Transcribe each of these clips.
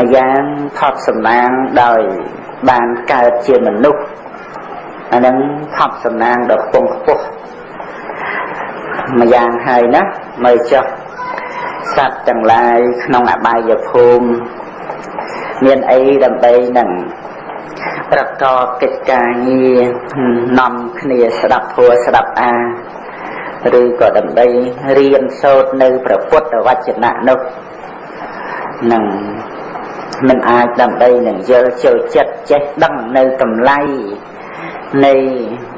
ម្យ៉ាងភពសំណាងដោយបានកើតជាមនុស្សអានឹងភពសំណាងដ៏ខ្ពង់ខ្ពស់ម្យ៉ាងហើយណាមើលចុះសត្វទាំងឡាយក្នុងអបាយភូមិមានអីដើម្បីនឹងប្រកបកិច្ចការងារនាំគ្នាស្ដាប់ធម៌ស្ដាប់អាឬក៏ដើម្បីរៀនសូត្រនៅព្រះពុទ្ធវចនៈនោះនឹងមិនអាចដើម្បីនឹងយល់ចូលចិត្តចេះដឹងនៅតម្លៃនៃ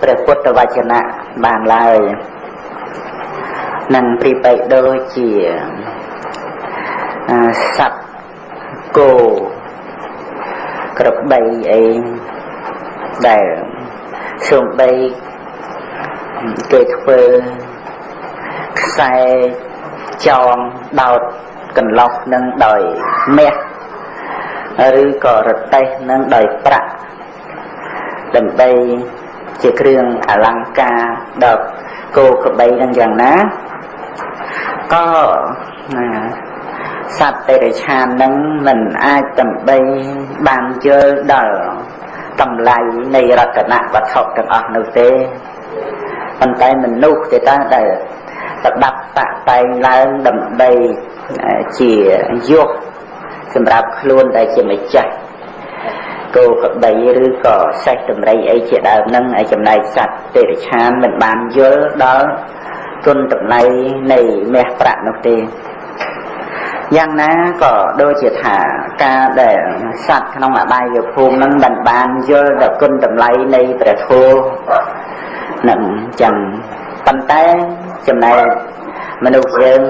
ព្រះពុទ្ធវចនៈបានឡើយនឹងប្រៀបបីដូចជាសត្វគោក្របីអីដែលសូម្បីគេធ្វើខ្សែចងដោតកន្លោះនឹងដោយមាសឬក៏រទេះនឹងដោយប្រាក់ដើម្បីជាគ្រឿងអលង្ការដល់គោក្របីនឹងយ៉ាងណាក៏សត្វតិរិឆាននឹងមិនអាចដើម្បីបានយល់ដល់តម្លៃនៃរតនវត្ថុទាំងអស់នោះទេប៉ុន្តែមនុស្សទេតើដែលប្រដាប់តាក់តែងឡើងដើម្បីជាយសសម្រាប់ខ្លួនដែលជាម្ចាស់គោក្របីឬក៏សេះដំរីអីជាដើមនឹងឯចំណែកសត្វតិរិឆានមិនបានយល់ដល់គុណតម្លៃនៃមាសប្រាក់នោះទេយ៉ាងណាក៏ដូចជាថាការដែលសត្វក្នុងអបាយភូមិនឹងមិនបានយល់ដល់គុណតម្លៃនៃព្រះធម៌នឹងចឹងប៉ុន្តែចំណែកមនុស្សយើង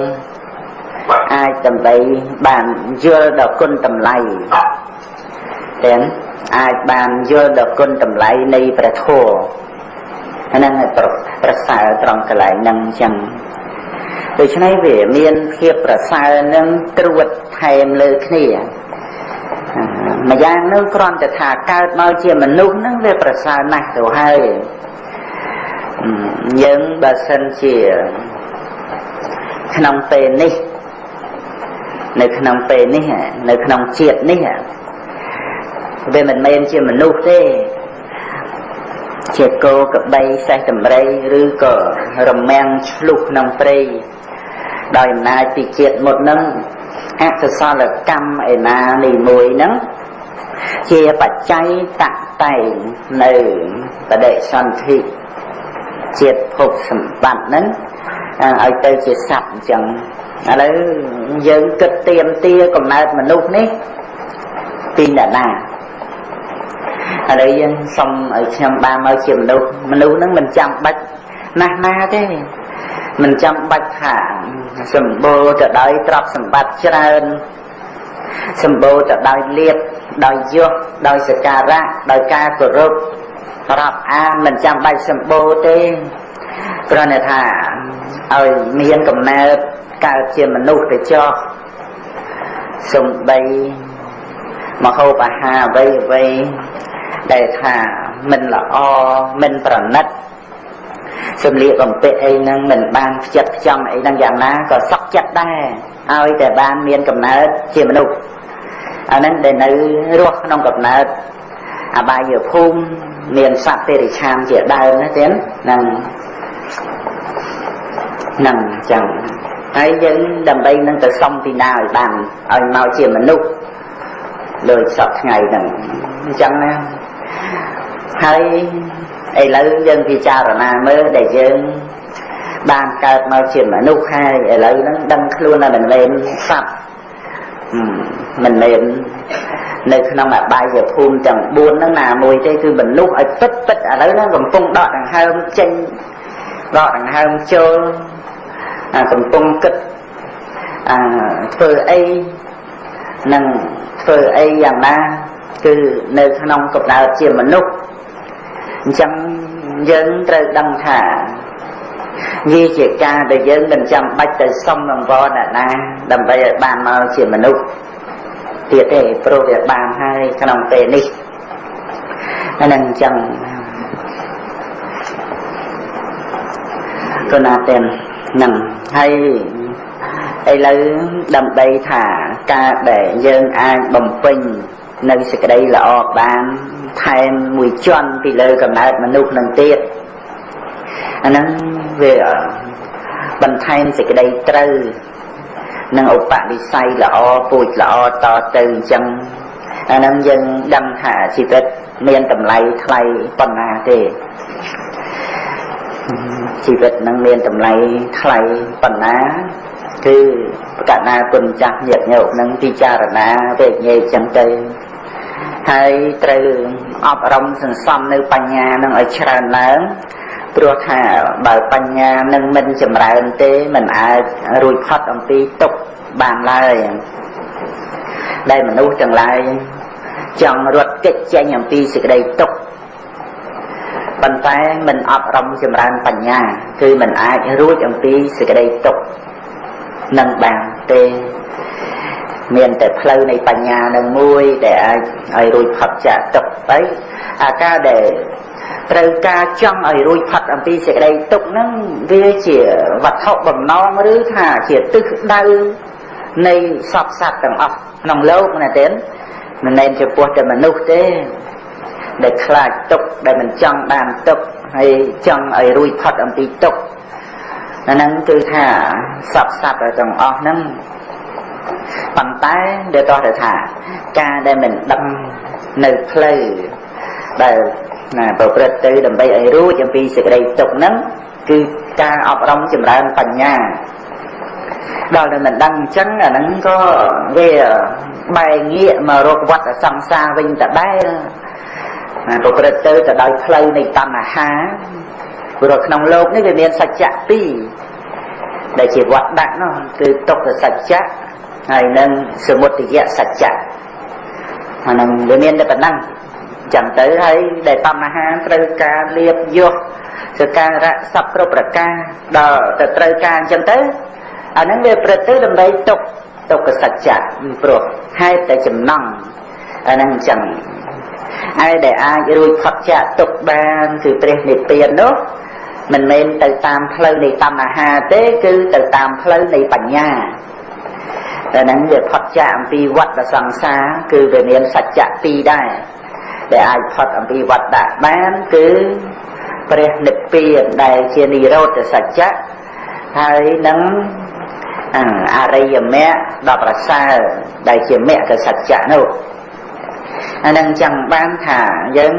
អាចដើម្បីបានយល់ដល់គុណតម្លៃទាំងអាចបានយល់ដល់គុណតម្លៃនៃព្រះធម៌ហ្នឹងឲ្យប្រសើរត្រង់កន្លែងហ្នឹងចឹងដូច្នេះវាមានភាពប្រសើរនឹងត្រួតថែមលើគ្នាម្យ៉ាងនោះគ្រាន់តែថាកើតមកជាមនុស្សហ្នឹងវាប្រសើរណាស់ទៅហើយយើងបើសិនជាក្នុងពេលនេះនៅក្នុងពេលនេះនៅក្នុងជាតិនេះវាមិនមែនជាមនុស្សទេជាគោក្របីសេះដំរីឬក៏រមាំងឆ្លុះក្នុងព្រៃដោយអំណាចពីជាតិមុតនឹងអកុសលកម្មឯណានេះមួយហ្នឹងជាបច្ច័យតាក់តែងនៅបដិសន្ធិជាតិភពសម្បត្តិហ្នឹងឲ្យទៅជាសត្វអញ្ចឹងឥឡូវយើងគិតទៀមទាកំណើតមនុស្សនេះពីអ្នកណាឥឡូវយើងសុំឲ្យខ្ញុំបានមកជាមនុស្សមនុស្សហ្នឹងមិនចាំបាច់ណាស់ណាទេមិនចាំបាច់ថាសម្បូរទៅដោយទ្រព្យសម្បត្តិច្រើនសម្បូរទៅដោយលាភដោយយសដោយសក្ការៈដោយការគោរពរាប់អានមិនចាំបាច់សម្បូរទេគ្រាន់តែថាឲ្យមានកំណើតកើតជាមនុស្សទៅចោះសំបីមហូបអាហារអ្វីអ្វីដែលថាមិនល្អមិនប្រណិតសម្លៀកបំពាក់អីហ្នឹងមិនបានផ្ចិតផ្ចង់អីហ្នឹងយ៉ាងណាក៏សក់ចិត្តដែរឲ្យតែបានមានកំណើតជាមនុស្សអាហ្នឹងដែលនៅរស់ក្នុងកំណើតអបាយភូមិមានសត្វតិរិឆានជាដើមណាទៀតហ្នឹងហ្នឹងចឹងហើយយើងដើម្បីនឹងទៅសុំពីណាឲ្យបានឲ្យមកជាមនុស្សដូចសពថ្ងៃហ្នឹងអញ្ចឹងណាហើយឥឡូវយើងពិចារណាមើលដែលយើងបានកើតមកជាមនុស្សហើយឥឡូវហ្នឹងដឹងខ្លួនថាមិនមែនសត្វមិនមែននៅក្នុងអបាយភូមិទាំង4ហ្នឹងណាមួយទេគឺមនុស្សឲ្យពិតពិតឥឡូវហ្នឹងកំពុងដកដង្ហើមចេញដកដង្ហើមចូលកំពុងគិតធ្វើអីនឹងធ្វើអីយ៉ាងណាគឺនៅក្នុងកំណើតជាមនុស្សអញ្ចឹងយើងត្រូវដឹងថាវាជាការដែលយើងមិនចាំបាច់ទៅសុំអង្វរអ្នកណាដើម្បីឲ្យបានមកជាមនុស្សទៀតទេព្រោះវាបានហើយក្នុងពេលនេះហ្នឹងអញ្ចឹងក៏ណាទេហ្នឹងហើយឥឡូវដើម្បីថា ការដែលយើងអាចបំពេញនៅសេចក្តីល្អបានថែមមួយជាន់ពីលើកំណើតមនុស្សនឹងទៀតអាហ្នឹងវាបន្ថែមសេចក្តីត្រូវនិងឧបនិស្ស័យល្អពូជល្អតទៅអញ្ចឹងអាហ្នឹងយើងដឹងថាជីវិតមានតម្លៃថ្លៃប៉ុណ្ណាទេជីវិតនឹងមានតម្លៃថ្លៃប៉ុណ្ណាគឺប្រកាសណាគុណចាស់ញាតិញោមនឹងពិចារណាវេញែកចឹងទៅហើយត្រូវអប់រំសន្សំនៅបញ្ញានឹងឲ្យច្រើនឡើងព្រោះថាបើបញ្ញានឹងមិនចម្រើនទេមិនអាចរួចផុតអំពីទុក្ខបានឡើយដែលមនុស្សទាំងឡាយចង់រត់គេចចេញអំពីសេចក្តីទុក្ខប៉ុន្តែមិនអប់រំចម្រើនបញ្ញាគឺមិនអាចរួចអំពីសេចក្តីទុក្ខនឹងបានទេមានតែផ្លូវនៃបញ្ញានឹងមួយដែលអាចឲ្យរួចផុតចាកទុក្ខទៅអាការដែលត្រូវការចង់ឲ្យរួចផុតអំពីសេចក្តីទុក្ខហ្នឹងវាជាវត្ថុបំណងឬថាជាទិសដៅនៃសព្វសត្វទាំងអស់ក្នុងលោកណាទេមិនមែនចំពោះតែមនុស្សទេដែលខ្លាចទុក្ខដែលមិនចង់បានទុក្ខហើយចង់ឲ្យរួចផុតអំពីទុក្ខអាហ្នឹងគឺថាសព្វសត្វទាំងអស់ហ្នឹងប៉ុន្តែដែលតោះទៅថាការដែលមិនដឹងនៅផ្លូវដែលណាប្រព្រឹត្តទៅដើម្បីឲ្យរួចអំពីសេចក្តីទុក្ខហ្នឹងគឺការអប់រំចម្រើនបញ្ញាដល់តែមិនដឹងអញ្ចឹងអាហ្នឹងក៏វាបែរងាកមករកវដ្តសង្សារវិញដដែលប្រព្រឹត្តទៅទៅដោយផ្លូវនៃតណ្ហាព្រោះក្នុងលោកនេះវាមានសច្ចៈពីរដែលជាវត្តដាក់នោះគឺទុក្ខសច្ចៈហើយនឹងសមុទយសច្ចៈអាហ្នឹងវាមានតែប៉ុណ្ណឹងចឹងទៅហើយដែលតណ្ហាត្រូវការលៀបយកសការៈសពគ្រប់ប្រការដល់ទៅត្រូវការអញ្ចឹងទៅអាហ្នឹងវាប្រព្រឹត្តទៅដើម្បីទុក្ខទុក្ខសច្ចៈព្រោះហេតុតែចំណង់អាហ្នឹងអញ្ចឹងហើយដែលអាចរួចផុតចាកទុក្ខបានគឺព្រះនិព្វាននោះមិនមែនទៅតាមផ្លូវនៃតណ្ហាទេគឺទៅតាមផ្លូវនៃបញ្ញាតែហ្នឹងវាផុតចាកអំពីវដ្តសង្សារគឺវាមានសច្ចៈពីរដែរដែលអាចផុតអំពីវដ្តៈបានគឺព្រះនិព្វានដែលជានិរោធសច្ចៈហើយនឹងអរិយមគ្គដ៏ប្រសើរដែលជាមគ្គសច្ចៈនោះអានឹងចង់បានថាយើង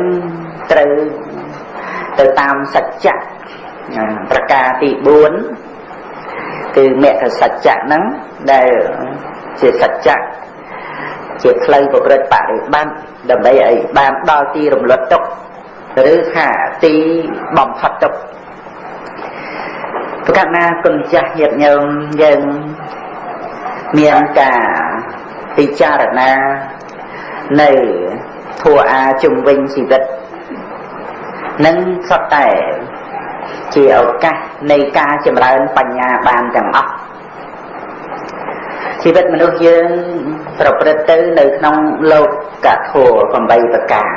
ត្រូវទៅតាមសច្ចៈប្រការទី4គឺមគ្គសច្ចៈហ្នឹងដែលជាសច្ចៈជាផ្លូវប្រព្រឹត្តបរិបត្តិដើម្បីឲ្យបានដល់ទីរំលត់ទុក្ខឬថាទីបំផុតទុក្ខប្រកាសណាគុណចាស់ញាតិញោមយើងមានការពិចារណានៅធម៌អាជំវិញជីវិតនឹងសុទ្ធតែជាឱកាសនៃការចម្រើនបញ្ញាបានទាំងអស់ជីវិតមនុស្សយើងប្រព្រឹត្តទៅនៅក្នុងលោកធម៌8ប្រការ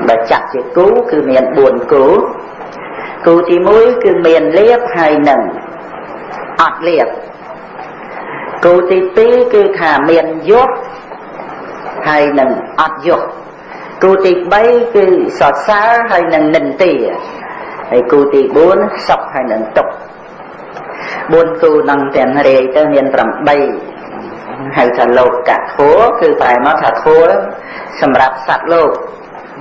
បើចាត់ជាគូគឺមាន4គូគូទី1គឺមានលៀបហើយនឹងអត់លៀបគូទី2គឺថាមានយសហើយនឹងអត់យសគូទី3គឺសរសើរហើយនឹងនិន្ទាហើយគូទី4សុខហើយនឹងទុក្ខ4គូនឹងទាំងរាយទៅមាន8ហៅថាលោកធម៌គឺប្រែមកថាធម៌សម្រាប់សត្វលោក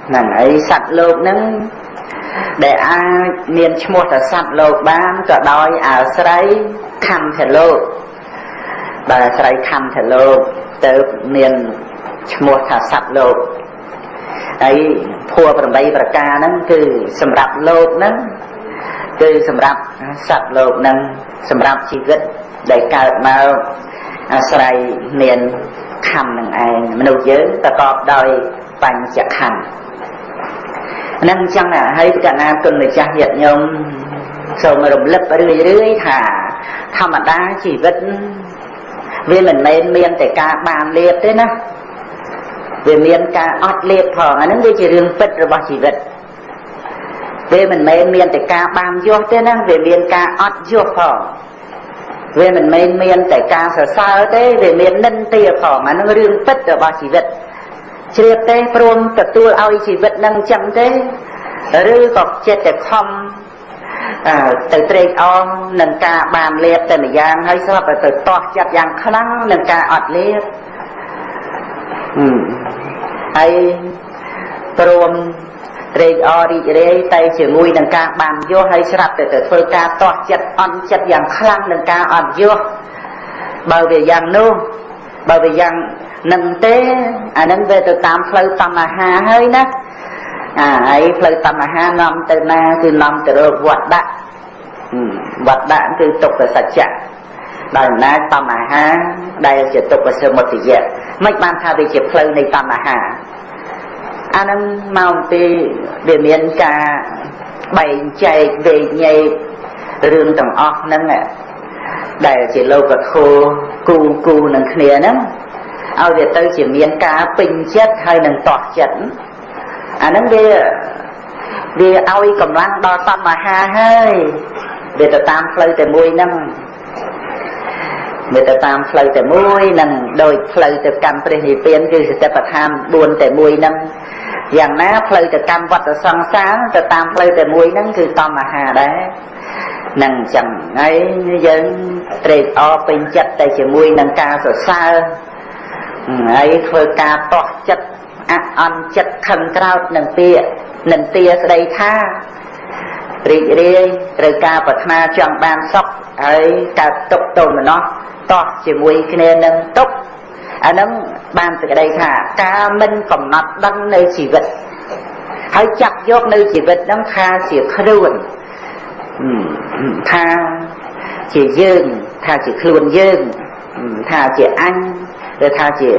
ហ្នឹងហើយសត្វលោកហ្នឹងដែលអាចមានឈ្មោះថាសត្វលោកបានក៏ដោយអាស្រ័យខន្ធលោកបើអាស្រ័យខន្ធលោកទៅមានឈ្មោះថាសត្វលោកហើយធម៌8ប្រការហ្នឹងគឺសម្រាប់លោកហ្នឹងគឺសម្រាប់សត្វលោកហ្នឹងសម្រាប់ជីវិតដែលកើតមកអាស្រ័យមានខន្ធនឹងឯងមនុស្សយើងប្រកបដោយបញ្ចខន្ធហ្នឹងចឹងហើយកណាគុណម្ចាស់ញាតិញោមសូមរំលឹករឿយរឿយថាធម្មតាជីវិតវាមិនមែនមានតែការបានលៀបទេណាវាមានការអត់លៀបផងអាហ្នឹងវាជារឿងពិតរបស់ជីវិតវាមិនមែនមានតែការបានយោះទេណាវាមានការអត់យោះផង វាមិនមែនមានតែការសរសើរទេវាមាននិន្ទាផងអានឹងរឿងពិតរបស់ជីវិតជ្រាបទេព្រមទទួលឲ្យជីវិតនឹងចឹងទេឬក៏ចិត្តតែខំទៅត្រេកអរនឹងការបានលៀបតែម្យ៉ាងហើយស្រាប់តែទៅតោះចិត្តយ៉ាងខ្លាំងនឹងការអត់លៀបហើយព្រមត្រេកអររីករាយតែជាមួយនឹងការបានយោហើយស្រាប់តែទៅធ្វើការតោះចិត្តអន់ចិត្តយ៉ាងខ្លាំងនឹងការអត់យោបើវាយ៉ាងនោះបើវាយ៉ាងនឹងទេអានឹងវាទៅតាមផ្លូវតណ្ហាហើយណាអាហើយផ្លូវតណ្ហានាំទៅណាគឺនាំទៅរកវត្តដាក់វត្តដាក់គឺទុក្ខសច្ចៈដោយអំណាចតណ្ហាដែលជាទុក្ខសមុទយៈមិនបានថាវាជាផ្លូវនៃតណ្ហាអានឹងមកពីវាមានការបែងចែកវែកញែករឿងទាំងអស់ហ្នឹងដែលជាលោកធម៌គូគូនឹងគ្នាហ្នឹងឲ្យវាទៅជាមានការពេញចិត្តហើយនឹងតោះចិត្តអាហ្នឹងវាឲ្យកម្លាំងដល់តណ្ហាហើយវាទៅតាមផ្លូវតែមួយហ្នឹងវាទៅតាមផ្លូវតែមួយហ្នឹងដោយផ្លូវទៅកម្មព្រះនិព្វានគឺសតិប្បដ្ឋាន4តែមួយហ្នឹងយ៉ាងណាផ្លូវទៅកម្មវត្តសង្សារទៅតាមផ្លូវតែមួយហ្នឹងគឺតណ្ហាដែរនឹងអញ្ចឹងហើយយើងត្រេកអរពេញចិត្តតែជាមួយនឹងការសរសើរហើយធ្វើការតោះចិត្តអន់ចិត្តខឹងក្រោតនឹងពាក្យនឹងទាស្ដីថារីករាយត្រូវការប្រាថ្នាចង់បានសុខហើយកើតទុក្ខទោមនស្សតោះជាមួយគ្នានឹងទុក្ខអានឹងបានសេចក្តីថាការមិនកំណត់ដឹងនៅជីវិតហើយចាប់យកនៅជីវិតហ្នឹងថាជាខ្លួនថាជាយើងថាជាខ្លួនយើងថាជាអញឬថាជា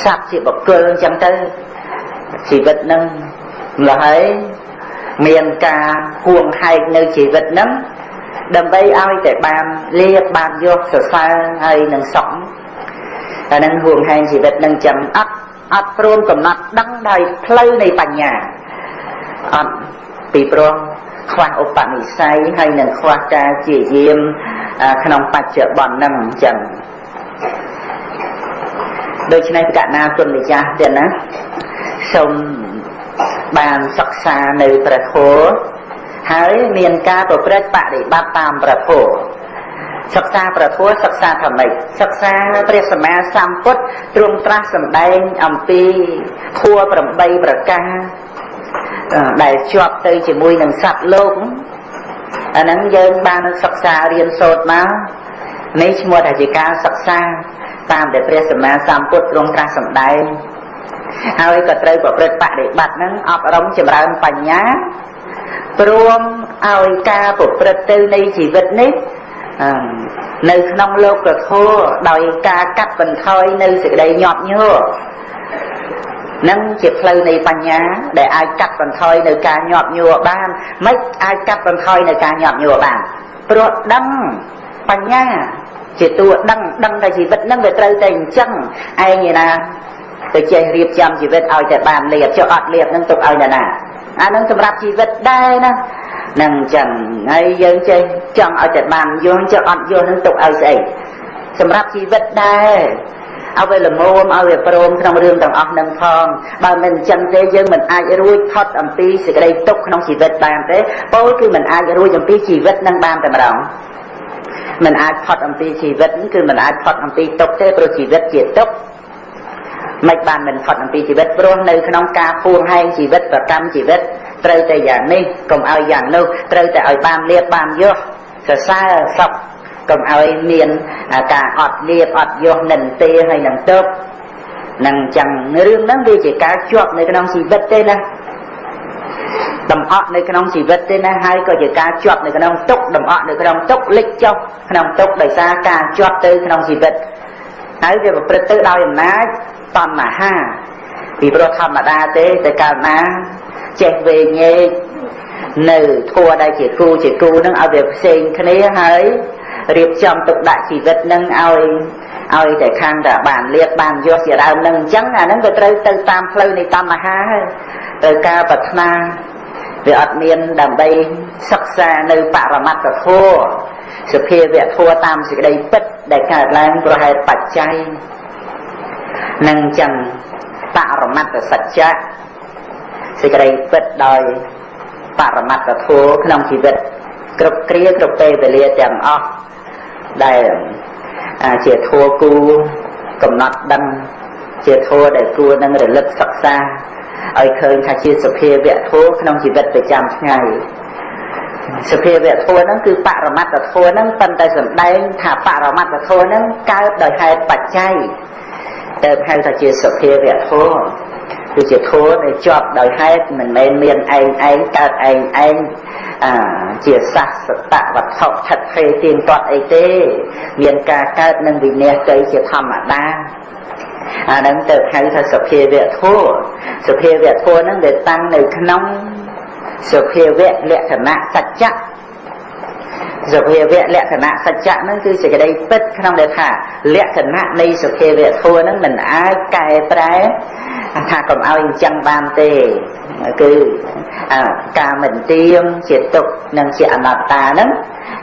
សត្វជាបុគ្គលអញ្ចឹងទៅជីវិតហ្នឹងម្ល៉េះហើយមានការហួងហែកនៅជីវិតហ្នឹងដើម្បីឲ្យតែបានលៀបបានយកសរសើរហើយនឹងសុខអានឹងហួងហែងជីវិតនឹងចឹងអត់ព្រមកំណត់ដឹងដោយផ្លូវនៃបញ្ញាអត់ពីព្រោះខ្វះឧបនិស្ស័យហើយនឹងខ្វះការជាយាមក្នុងបច្ចុប្បន្នហ្នឹងអញ្ចឹងដូច្នេះកណាគុណម្ចាស់ទៀតណាសូមបានសិក្សានៅព្រះធម៌ហើយមានការប្រព្រឹត្តបដិបត្តិតាមព្រះធម៌សិក្សាព្រះធម៌សិក្សាថាម៉េចសិក្សាព្រះសម្មាសម្ពុទ្ធទ្រង់ត្រាស់សម្ដែងអំពីធម៌8ប្រការដែលជាប់ទៅជាមួយនឹងសត្វលោកអាហ្នឹងយើងបានសិក្សារៀនសូត្រមកនេះឈ្មោះថាជាការសិក្សាតាមដែលព្រះសម្មាសម្ពុទ្ធទ្រង់ត្រាស់សម្ដែងហើយក៏ត្រូវប្រព្រឹត្តបដិបត្តិហ្នឹងអប់រំចម្រើនបញ្ញាព្រមឲ្យការប្រព្រឹត្តទៅនៃជីវិតនេះនៅក្នុងលោកធម៌ដោយការកាត់បន្ថយនៅសេចក្តីញាប់ញ័រនឹងជាផ្លូវនៃបញ្ញាដែលអាចកាត់បន្ថយនៅការញាប់ញ័របានមិនអាចកាត់បន្ថយនៅការញាប់ញ័របានព្រោះដឹងបញ្ញាជាតួដឹងដឹងតែជីវិតនឹងវាត្រូវតែអញ្ចឹងឯងឯណាទៅចេះរៀបចំជីវិតឲ្យតែបានលៀបចុះអត់លៀបនឹងទុកឲ្យណាអានឹងសម្រាប់ជីវិតដែរណានឹងអញ្ចឹងហើយយើងចេះចង់ឲ្យតែបានយល់ចុះអត់យល់នឹងទុកឲ្យស្អីសម្រាប់ជីវិតដែរឲ្យវាល្មមឲ្យវាព្រមក្នុងរឿងទាំងអស់នឹងផងបើមិនអញ្ចឹងទេយើងមិនអាចរួចផុតអំពីសេចក្តីទុក្ខក្នុងជីវិតបានទេពោលគឺមិនអាចរួចអំពីជីវិតនឹងបានតែម្ដងមិនអាចផុតអំពីជីវិតគឺមិនអាចផុតអំពីទុក្ខទេព្រោះជីវិតជាទុក្ខមិនបានមិនផុតអំពីជីវិតព្រោះនៅក្នុងការពួងហែងជីវិតប្រកម្មជីវិតត្រូវតែយ៉ាងនេះកុំឲ្យយ៉ាងនោះត្រូវតែឲ្យបានលៀបបានយោសរសើរសុខកុំឲ្យមានការអត់លៀបអត់យោនិន្ទាហើយនឹងទុក្ខនឹងចឹងរឿងហ្នឹងវាជាការជាប់នៅក្នុងជីវិតទេណាដំអក់នៅក្នុងជីវិតទេណាហើយក៏ជាការជាប់នៅក្នុងទុក្ខដំអក់នៅក្នុងទុក្ខលិចចុះក្នុងទុក្ខដោយសារការជាប់ទៅក្នុងជីវិតហើយវាប្រព្រឹត្តទៅដោយអំណាចតណ្ហាពីព្រោះធម្មតាទេតែកាលណាចេះវេញែកនៅធัวដែលជាគូនឹងឲ្យវាផ្សេងគ្នាហើយរៀបចំទុកដាក់ជីវិតនឹងឲ្យតែខាងតែបានលៀបបានយកជាដើមនឹងអញ្ចឹងអានឹងវាត្រូវទៅតាមផ្លូវនៃតណ្ហាហើយត្រូវការប្រាថ្នាវាអត់មានដើម្បីសិក្សានៅបរមត្តធម៌ សភាវៈធម៌តាមសេចក្តីពិតដែលកើតឡើងព្រោះហេតុបច្ច័យនឹងចឹងបរមត្តសច្ចៈសេចក្តីពិតដោយបរមត្តធម៌ក្នុងជីវិតគ្រប់គ្រាគ្រប់ពេលវេលាទាំងអស់ដែលជាធម៌គូកំណត់ដឹងជាធម៌ដែលគួរនឹងរលឹកសិក្សាឲ្យឃើញថាជាសភាវៈធម៌ក្នុងជីវិតប្រចាំថ្ងៃសភាវៈធម៌ហ្នឹងគឺបរមត្តធម៌ហ្នឹងប៉ុន្តែសម្ដែងថាបរមត្តធម៌ហ្នឹងកើតដោយហេតុបច្ច័យទៅហៅថាជាសភាវៈធម៌គឺជាធម៌ដែលជាប់ដោយហេតុមិនមែនមានឯងឯងកើតឯងឯងជាសាសតវត្ថុថិតថេរទៀងទាត់អីទេមានការកើតនិងវិនាសទៅជាធម្មតាអាហ្នឹងទៅហៅថាសភាវៈធម៌សភាវៈធម៌ហ្នឹងដែលតាំងនៅក្នុងសភាវៈលក្ខណៈសច្ចៈសភាវៈលក្ខណៈសច្ចៈហ្នឹងគឺសេចក្តីពិតក្នុងដែលថាលក្ខណៈនៃសភាវៈធម៌ហ្នឹងមិនអាចកែប្រែថាកុំឲ្យអញ្ចឹងបានទេគឺការមិនទៀងជាទុក្ខនិងជាអនត្តាហ្នឹង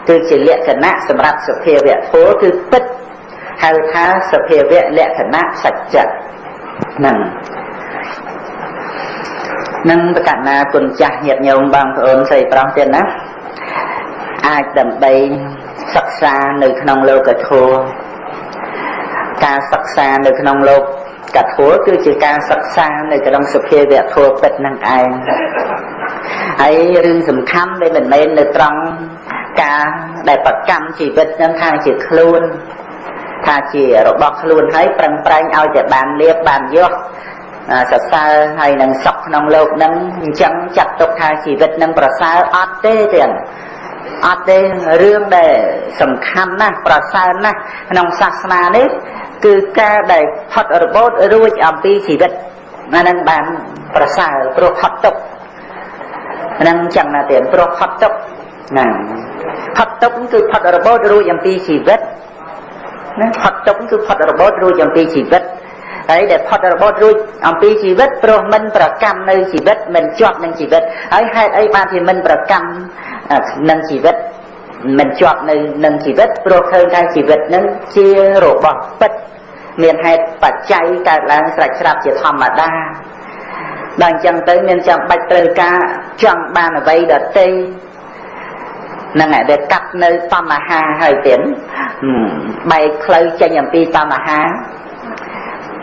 គឺជាលក្ខណៈសម្រាប់សភាវៈធម៌គឺពិតហៅថាសភាវៈលក្ខណៈសច្ចៈហ្នឹងនឹងបកណាគុណចាស់ញាតិញោមបងប្អូនស្រីប្រុសទៀតណាអាចដើម្បីសិក្សានៅក្នុងលោកធម៌ការសិក្សានៅក្នុងលោកធម៌គឺជាការសិក្សានៅក្នុងសភាវៈធម៌ពិតនឹងឯងហើយរឿងសំខាន់ដែលមិនមែននៅត្រង់ការដែលប្រកម្មជីវិតនឹងថាជាខ្លួនថាជារបស់ខ្លួនហើយប្រឹងប្រែងឲ្យតែបានលៀបបានយកសរសើរហើយនឹងសុខក្នុងលោកនឹងអញ្ចឹងចាត់ទុកថាជីវិតនឹងប្រសើរអត់ទេទាំងអត់ទេរឿងដែលសំខាន់ណាស់ប្រសើរណាស់ក្នុងសាសនានេះគឺការដែលផុតរបូតរួចអំពីជីវិតអានឹងបានប្រសើរព្រោះផុតទុក្ខហ្នឹងចឹងណាទៀតព្រោះផុតទុក្ខណាផុតទុក្ខគឺផុតរបូតរួចអំពីជីវិតណាផុតទុក្ខគឺផុតរបូតរួចអំពីជីវិតហើយដែលផុតរបូតរួចអំពីជីវិតព្រោះមិនប្រកម្មនៅជីវិតមិនជាប់នឹងជីវិតហើយហេតុអីបានជាមិនប្រកម្មនឹងជីវិតមិនជាប់នៅនឹងជីវិតព្រោះឃើញថាជីវិតនឹងជារបស់ពិតមានហេតុបច្ច័យកើតឡើងស្រេចស្រាប់ជាធម្មតាដល់អញ្ចឹងទៅមានចាំបាច់ត្រូវការចង់បានអ្វីដទៃនឹងឯដែលកាត់នៅតណ្ហាហើយទៀតបែកផ្លូវចេញអំពីតណ្ហា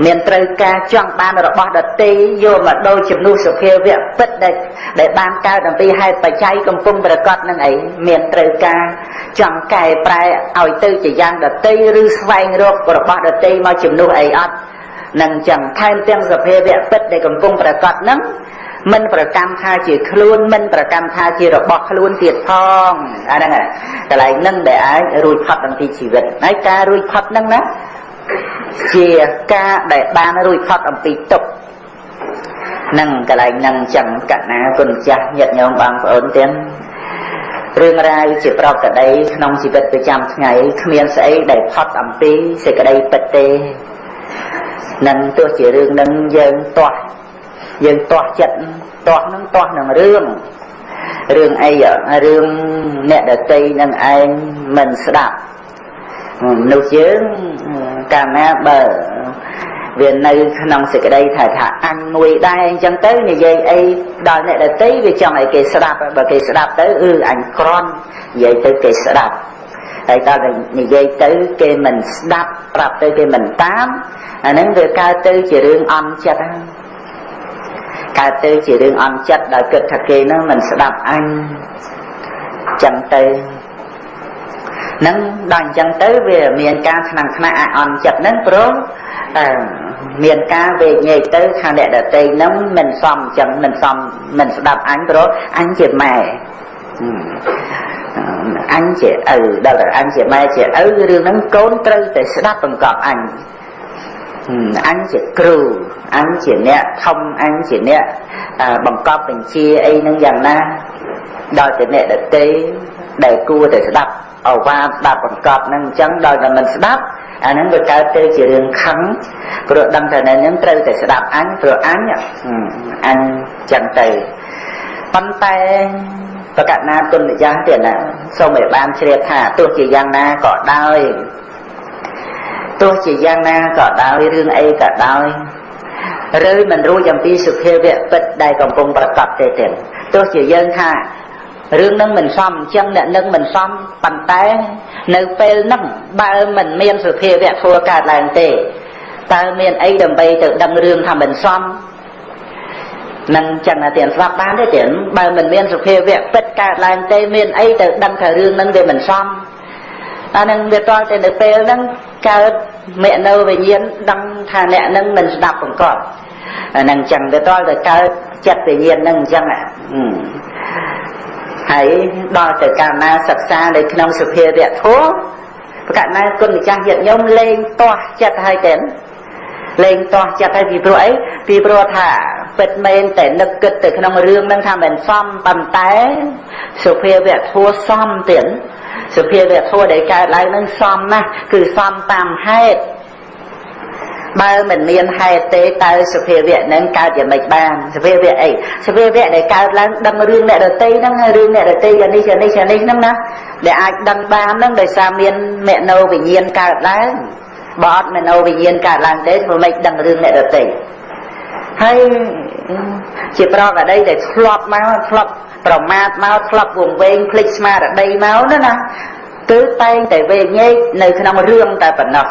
មានត្រូវការចង់បានរបស់ដទៃយកមកដូរជំនួសសភាវៈពិតដែលបានកើតអំពីហេតុបច្ច័យកំពុងប្រកបនឹងអីមានត្រូវការចង់កែប្រែឲ្យទៅជាយ៉ាងដទៃឬស្វែងរករបស់ដទៃមកជំនួសអីអត់នឹងចឹងថែមទាំងសភាវៈពិតដែលកំពុងប្រកបនឹងមិនប្រកម្មថាជាខ្លួនមិនប្រកម្មថាជារបស់ខ្លួនទៀតផងអាហ្នឹងកន្លែងហ្នឹងដែលអាចរួចផុតអំពីជីវិតហើយការរួចផុតហ្នឹងណាជាការដែលបានរួចផុតអំពីទុក្ខនឹងកន្លែងហ្នឹងចឹងកណាគុណចាស់ញាតិញោមបងប្អូនទាំងរឿងរ៉ាវជាប្រកដីក្នុងជីវិតប្រចាំថ្ងៃគ្មានស្អីដែលផុតអំពីសេចក្តីពិតទេនឹងទោះជារឿងហ្នឹងយើងទាស់ចិត្តទាស់នឹងទាស់នឹងរឿងអីរឿងអ្នកដទៃនឹងឯងមិនស្ដាប់មនុស្សយើងកាលណាបើវានៅក្នុងសេចក្តីថាអញមួយដែរអញ្ចឹងទៅនិយាយអីដល់អ្នកដទៃវាចង់ឲ្យគេស្ដាប់បើគេស្ដាប់ទៅអឺអញក្រន់និយាយទៅគេស្ដាប់ហើយដល់និយាយទៅគេមិនស្ដាប់ប្រាប់ទៅគេមិនតាមអាហ្នឹងវាកើតទៅជារឿងអន់ចិត្តកើតទៅជារឿងអន់ចិត្តដោយគិតថាគេហ្នឹងមិនស្ដាប់អញចឹងទៅនឹងដល់អញ្ចឹងទៅវាមានការថ្នាំងថ្នាក់អន់ចិត្តហ្នឹងព្រោះមានការវេកញែកទៅថាអ្នកដទៃហ្នឹងមិនសមអញ្ចឹងមិនសមមិនស្ដាប់អញព្រោះអញជាម៉ែអញជាឪដល់តែអញជាម៉ែជាឪរឿងហ្នឹងកូនត្រូវតែស្ដាប់បង្កប់អញអញជាគ្រូអញជាអ្នកធំអញជាអ្នកបង្កប់បញ្ជាអីហ្នឹងយ៉ាងណាដល់តែអ្នកដទៃដែលគួរតែស្ដាប់អវាទស្ដាប់បង្កប់ហ្នឹងអញ្ចឹងដល់តែមិនស្ដាប់អាហ្នឹងវាកើតទៅជារឿងខឹងព្រោះដឹងថានៅហ្នឹងត្រូវតែស្ដាប់អញព្រោះអញចឹងទៅប៉ុន្តែ ប្រកាសណាគុណម្ចាស់ទៀតណាសូមឲ្យបានជ្រាបថាទោះជាយ៉ាងណាក៏ដោយទោះជាយ៉ាងណាក៏ដោយរឿងអីក៏ដោយឬមិនរួចអំពីសុភាវៈពិតដែលកំពុងប្រកបទេទេទោះជាយើងថារឿងនឹងមិនសមអញ្ចឹងអ្នកនឹងមិនសមប៉ុន្តែនៅពេលហ្នឹងបើមិនមានសុភាវៈធัวកើតឡើងទេតើមានអីដើម្បីទៅដឹងរឿងថាមិនសមនឹងចឹងអាទៀនស្លាប់បានទេទៀនបើមិនមានសុភាវៈពិតកើតឡើងទេមានអីទៅដឹងថារឿងហ្នឹងវាមិនសមអានឹងវាតល់តែនៅពេលហ្នឹងកើតមនោវិញ្ញាណដឹងថាអ្នកហ្នឹងមិនស្ដាប់បង្កប់អានឹងចឹងវាតល់តែកើតចិត្តវិញ្ញាណហ្នឹងអញ្ចឹងហើយដល់ទៅកាលណាសិក្សានៅក្នុងសុភាវៈធម៌ប្រកាសណាគុណម្ចាស់ញាតិញោមលែងទាស់ចិត្តហើយទេលែងទាស់ចិត្តហើយពីព្រោះអីពីព្រោះថាពិតមែនតែនឹកគិតទៅក្នុងរឿងហ្នឹងថាមិនសមប៉ុន្តែសុភាវៈធម៌សមទៀតសុភាវៈធម៌ដែលកើតឡើងនឹងសមណាស់គឺសមតាមហេតុបើមិនមានហេតុទេតើសុភាវៈនឹងកើតយ៉ាងម៉េចបានសុភាវៈអីសុភាវៈដែលកើតឡើងដឹងរឿងអ្នកដទៃហ្នឹងហើយរឿងអ្នកដទៃយ៉ាងនេះយ៉ាងនេះយ៉ាងនេះហ្នឹងណាដែលអាចដឹងបានហ្នឹងដោយសារមានមនោវិញ្ញាណកើតឡើងបើអត់មនោវិញ្ញាណកើតឡើងទេធ្វើម៉េចដឹងរឿងអ្នកដទៃហើយជាប្រកដីដែលធ្លាប់មកធ្លាប់ប្រមាថមកធ្លាប់វង្វេងភ្លេចស្មារតីមកណាណាគឺតែងតែវែកញែកនៅក្នុងរឿងតែប៉ុណ្ណោះ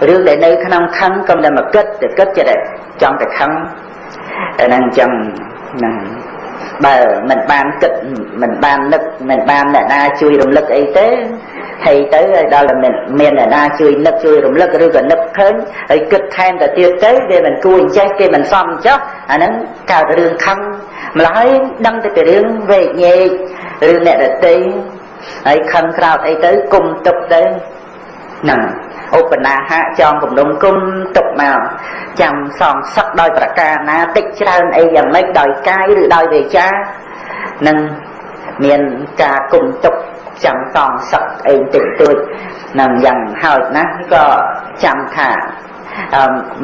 រឿងដែលនៅក្នុងខឹងកុំតែមកគិតទៅគិតចិត្តចង់តែខឹងតែហ្នឹងអញ្ចឹងហ្នឹងបើមិនបានគិតមិនបាននឹកមិនបានអ្នកណាជួយរំលឹកអីទេហើយទៅឲ្យដល់តែមានអ្នកណាជួយនឹកជួយរំលឹកឬក៏នឹកឃើញហើយគិតថែមទៅទៀតទៅវាមិនគួរអញ្ចេះគេមិនសមចុះអាហ្នឹងកើតរឿងខឹងម្ល៉េះហើយដឹងតែពីរឿងវែកញែករឿងអ្នកដទៃហើយខឹងក្រោតអីទៅគុំទុកទៅហ្នឹងឧបនាហៈចងគំនុំគុំទុកមកចាំសងសឹកដោយប្រការណាតិចច្រើនអីយ៉ាងម៉េចដោយកាយឬដោយវាចានឹងមានការគុំទុកចាំសងសឹកអីតិចតួចនឹងយ៉ាងហោចណាស់ក៏ចាំថា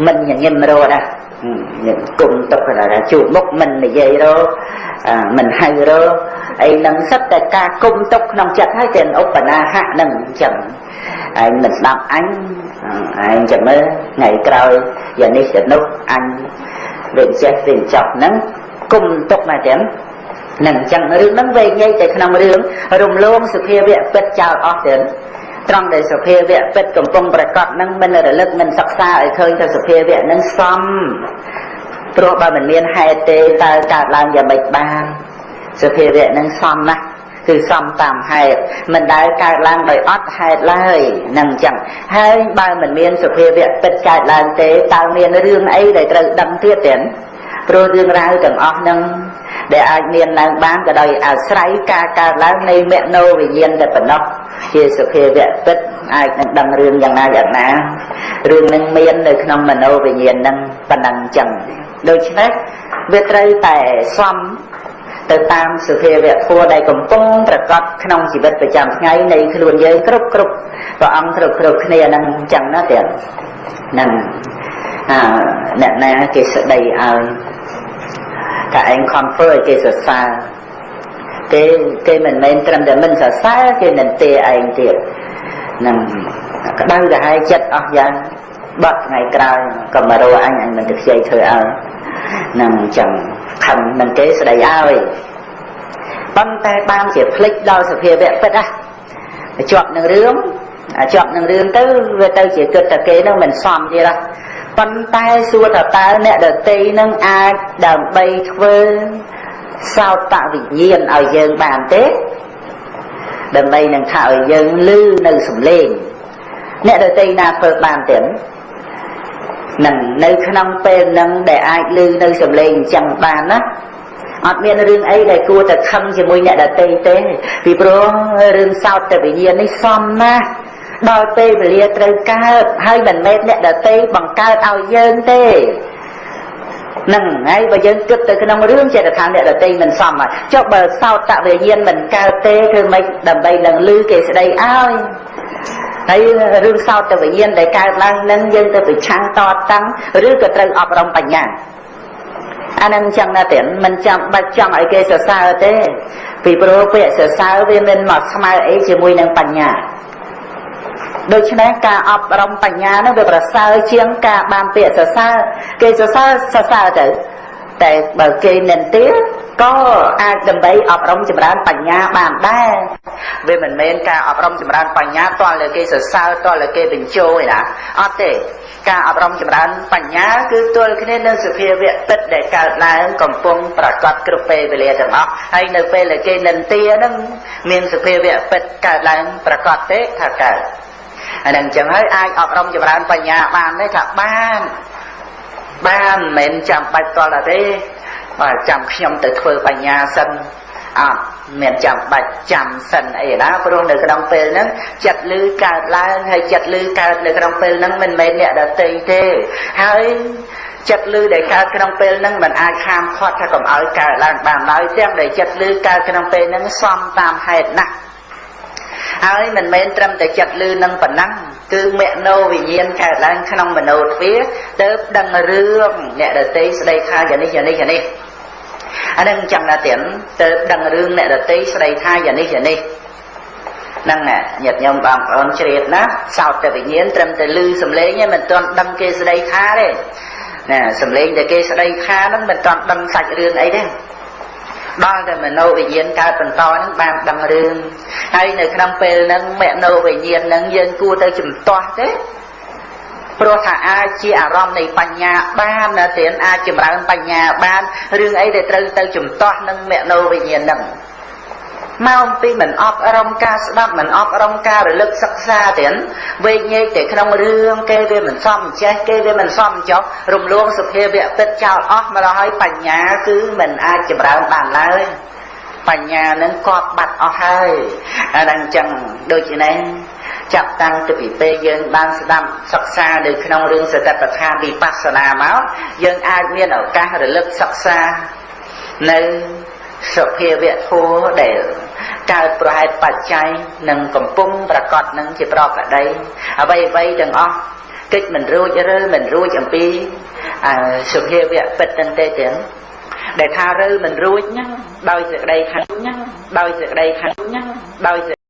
មិនញញឹមរត់ដែរគុំទុកថាជួបមុខមិននិយាយរមិនហៅរអីនឹងសិតតែការគុំទុកក្នុងចិត្តហើយតែឧបនាហៈនឹងអញ្ចឹងឯងមិនស្ដាប់អញឯងចាំមើលថ្ងៃក្រោយយ៉ាងនេះយ៉ាងនោះអញវាចេះវាចប់ហ្នឹងគុំទុកមកទាំងនឹងអញ្ចឹងរឿងហ្នឹងវែងញែកតែក្នុងរឿងរំលងសុភាវៈពិតចោលអស់ទាំងត្រង់ដែលសុភាវៈពិតកំពុងប្រកបហ្នឹងមិនរលឹកមិនសិក្សាឲ្យឃើញថាសុភាវៈហ្នឹងសមព្រោះបើមិនមានហេតុទេតើកើតឡើងយ៉ាងម៉េចបានសុភាវៈហ្នឹងសមណាស់គឺសមតាមហេតុមិនដែលកើតឡើងដោយអត់ហេតុឡើយនឹងអញ្ចឹងហើយបើមិនមានសុភាវៈពិតកើតឡើងទេតើមានរឿងអីដែលត្រូវដឹងទៀតទេព្រោះរឿងរ៉ាវទាំងអស់ហ្នឹងដែលអាចមានឡើងបានក៏ដោយអាស្រ័យការកើតឡើងនៃមនោវិញ្ញាណតែប៉ុណ្ណោះជាសុភាវៈពិតអាចនឹងដឹងរឿងយ៉ាងណាយ៉ាងណារឿងនឹងមាននៅក្នុងមនោវិញ្ញាណហ្នឹងប៉ុណ្ណឹងអញ្ចឹងដូច្នេះវាត្រូវតែសមទៅតាមសុភាវៈធម៌ដែលកំពុងប្រកបក្នុងជីវិតប្រចាំថ្ងៃនៃខ្លួនយើងគ្រប់គ្រប់ព្រះអង្គគ្រប់គ្រប់គ្នាហ្នឹងអញ្ចឹងណាទៀតហ្នឹងអ្នកណាគេស្ដីឲ្យថាឯងខំធ្វើឲ្យគេសរសើរគេមិនមែនត្រឹមតែមិនសរសើរគេនឹងទេឯងទៀតហ្នឹងក្តៅក្រហាយចិត្តអស់យ៉ាងបាត់ថ្ងៃក្រោយក៏មករកអញអញមិនទៅខ្ចីធ្វើឲ្យហ្នឹងអញ្ចឹងខឹងនឹងគេស្ដីឲ្យប៉ុន្តែបានជាភ្លេចដល់សភាវៈពិតណាជាប់នឹងរឿងជាប់នឹងរឿងទៅវាទៅជាគិតតែគេនឹងមិនសមទៀតណាប៉ុន្តែសួរថាតើអ្នកដទៃនឹងអាចដើម្បីធ្វើសោតវិញ្ញាណឲ្យយើងបានទេដើម្បីនឹងថាឲ្យយើងឮនៅសំឡេងអ្នកដទៃណាធ្វើបានទេនឹងនៅក្នុងពេលនឹងដែលអាចឮនៅសំឡេងអញ្ចឹងបានណាអត់មានរឿងអីដែលគួរតែខឹងជាមួយអ្នកដទៃទេពីព្រោះរឿងសោតវិញ្ញាណនេះសមណាស់ដល់ពេលវេលាត្រូវកើតហើយមិនមែនអ្នកដទៃបង្កើតឲ្យយើងទេហ្នឹងហើយបើយើងគិតទៅក្នុងរឿងចេតថាអ្នកដទៃមិនសមហើយចុះបើសោតវិញ្ញាណមិនកើតទេគឺមិនដើម្បីនឹងឮគេស្ដីឲ្យហើយរឿងសោតវិញ្ញាណដែលកើតឡើងនឹងយើងទៅប្រឆាំងតតាំងឬក៏ត្រូវអប់រំបញ្ញាអានឹងចឹងណាទេមិនចាំបាច់ចង់ឲ្យគេសរសើរទេ ពីព្រោះពាក្យសរសើរវាមិនមកស្មើអីជាមួយនឹងបញ្ញាដូច្នេះការអប់រំបញ្ញានឹងវាប្រសើរជាងការបានពាក្យសរសើរគេសរសើរសរសើរទៅតែបើគេនិន្ទាក៏អាចដើម្បីអប់រំចម្រើនបញ្ញាបានដែរវាមិនមែនការអប់រំចម្រើនបញ្ញាទាល់តែគេសរសើរទាល់តែគេបញ្ជោឯណាអត់ទេការអប់រំចម្រើនបញ្ញាគឺទល់គ្នានឹងសភាវៈពិតដែលកើតឡើងកំពុងប្រកបគ្រប់ពេលវេលាទាំងអស់ហើយនៅពេលដែលគេនិន្ទានឹងមានសភាវៈពិតកើតឡើងប្រកបទេថាកើតអានឹងចឹងហើយអាចអប់រំចម្រើនបញ្ញាបានទេថាបានបានមិនចាំបាច់តល់ទេបាទចាំខ្ញុំទៅធ្វើបញ្ញាសិនអត់មានចាំបាច់ចាំសិនអីណាព្រោះនៅក្នុងពេលហ្នឹងចិត្តលឺកើតឡើងហើយចិត្តលឺកើតនៅក្នុងពេលហ្នឹងមិនមែនអ្នកដទៃទេហើយចិត្តលឺដែលកើតក្នុងពេលហ្នឹងមិនអាចហាមឃាត់ថាកុំឲ្យកើតឡើងបានឡើយទាំងដែលចិត្តលឺកើតក្នុងពេលហ្នឹងសមតាមហេតុណាស់ហើយមិនមែនត្រឹមតែចិត្តលឺនឹងប៉ុណ្ណឹងគឺមនោវិញ្ញាណកើតឡើងក្នុងមនោទ្វាទៅដឹងរឿងអ្នកដទៃស្ដីថាយ៉ាងនេះយ៉ាងនេះយ៉ាងនេះអានឹងចឹងណាទៀតទៅដឹងរឿងអ្នកដទៃស្ដីថាយ៉ាងនេះយ៉ាងនេះហ្នឹងញាតិញោមបងប្អូនជ្រាបណាសោតវិញ្ញាណត្រឹមតែឮសំឡេងឯងមិនទាន់ដឹងគេស្ដីថាទេណាសំឡេងដែលគេស្ដីថាហ្នឹងមិនទាន់ដឹងសាច់រឿងអីទេដល់តែមនោវិញ្ញាណកើតបន្តហ្នឹងបានដឹងរឿងហើយនៅក្នុងពេលហ្នឹងមនោវិញ្ញាណហ្នឹងយើងគួរទៅជំទាស់ទេព្រោះថាអាចជាអារម្មណ៍នៃបញ្ញាបានណាទៀតអាចចម្រើនបញ្ញាបានរឿងអីដែលត្រូវទៅជំទាស់នឹងមនោវិញ្ញាណហ្នឹងមកអំពីមិនអប់រំការស្ដាប់មិនអប់រំការរលឹកសិក្សាទៀតវែកញែកតែក្នុងរឿងគេវាមិនសមចេះគេវាមិនសមចុះរំលងសភាវៈពិតចោលអស់មកដល់ហើយបញ្ញាគឺមិនអាចចម្រើនបានឡើយបញ្ញានឹងកប់បាត់អស់ហើយអាហ្នឹងចឹងដូចនេះចាប់តាំងពីពេលយើងបានស្ដាប់សិក្សានៅក្នុងរឿងសតិប្បដ្ឋានវិបស្សនាមកយើងអាចមានឱកាសរលឹកសិក្សានៅសភាវៈធម៌ដែលកើតប្រហេតុបច្ច័យនិងកំពុងប្រកបនឹងជាប្រកដីអ្វីអ្វីទាំងអស់កិច្ចមិនរួចឬមិនរួចអំពីសភាវៈពិតទាំងទេទាំងដែលថាឬមិនរួចហ្នឹងដោយសេចក្តីថាហ្នឹងដោយសេចក្តីថាហ្នឹងដោយ